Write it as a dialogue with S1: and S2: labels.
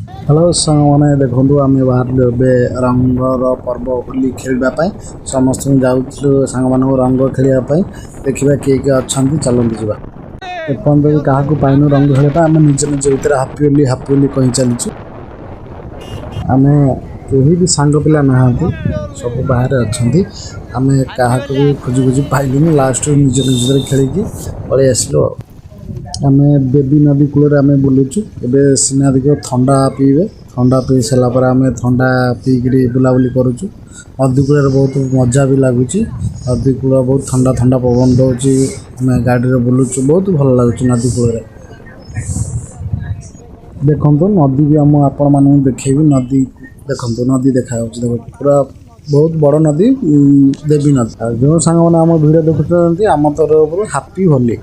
S1: Hello ସାଙ୍ଗମାନେ, ଦେଖନ୍ତୁ, ଆମେ ବାହାରିଲୁ ଏବେ ରଙ୍ଗର ପର୍ବ ହୋଲି ଖେଳିବା ପାଇଁ। ସମସ୍ତଙ୍କୁ ଯାଉଥିଲୁ ସାଙ୍ଗମାନଙ୍କୁ ରଙ୍ଗ ଖେଳିବା ପାଇଁ। ଦେଖିବା କିଏ କିଏ ଅଛନ୍ତି, ଚାଲନ୍ତୁ ଯିବା। ଏପର୍ଯ୍ୟନ୍ତ ବି କାହାକୁ ପାଇନୁ ରଙ୍ଗ ଖେଳିବା ପାଇଁ। ଆମେ ନିଜ ନିଜ ଭିତରେ ହାପି ହୋଲି, ହାପି ହୋଲି କହି ଚାଲିଛୁ। ଆମେ କେହି ବି ସାଙ୍ଗ ପିଲା ନାହାନ୍ତି, ସବୁ ବାହାରେ ଅଛନ୍ତି। ଆମେ କାହାକୁ ବି ଖୋଜି ଖୋଜି ପାଇଲୁନି। ଲାଷ୍ଟ ନିଜ ନିଜ ଭିତରେ ଖେଳିକି ପଳେଇ ଆସିଲୁ। ଆଉ ଆମେ ଦେବୀ ନଦୀ କୂଳରେ ଆମେ ବୁଲୁଛୁ ଏବେ। ସିନା ଦେଖିବ ଥଣ୍ଡା ପିଇବେ। ଥଣ୍ଡା ପିଇ ସାରିଲା ପରେ ଆମେ ଥଣ୍ଡା ପିଇକିରି ବୁଲାବୁଲି କରୁଛୁ। ନଦୀ କୂଳରେ ବହୁତ ମଜା ବି ଲାଗୁଛି। ନଦୀ କୂଳ ବହୁତ ଥଣ୍ଡା ଥଣ୍ଡା ପବନ ଦେଉଛି। ଆମେ ଗାଡ଼ିରେ ବୁଲୁଛୁ, ବହୁତ ଭଲ ଲାଗୁଛି ନଦୀ କୂଳରେ। ଦେଖନ୍ତୁ, ନଦୀ ବି ଆମ ଆପଣମାନଙ୍କୁ ଦେଖେଇବି। ନଦୀ ଦେଖନ୍ତୁ, ନଦୀ ଦେଖାଯାଉଛି। ଦେଖନ୍ତୁ, ପୁରା ବହୁତ ବଡ଼ ନଦୀ, ଦେବୀ ନଦୀ। ଆଉ ଯେଉଁ ସାଙ୍ଗମାନେ ଆମ ଭିଡ଼ିଓ ଦେଖୁଛନ୍ତି, ଆମ ତରଫରୁ ହାପି ହୋଲି।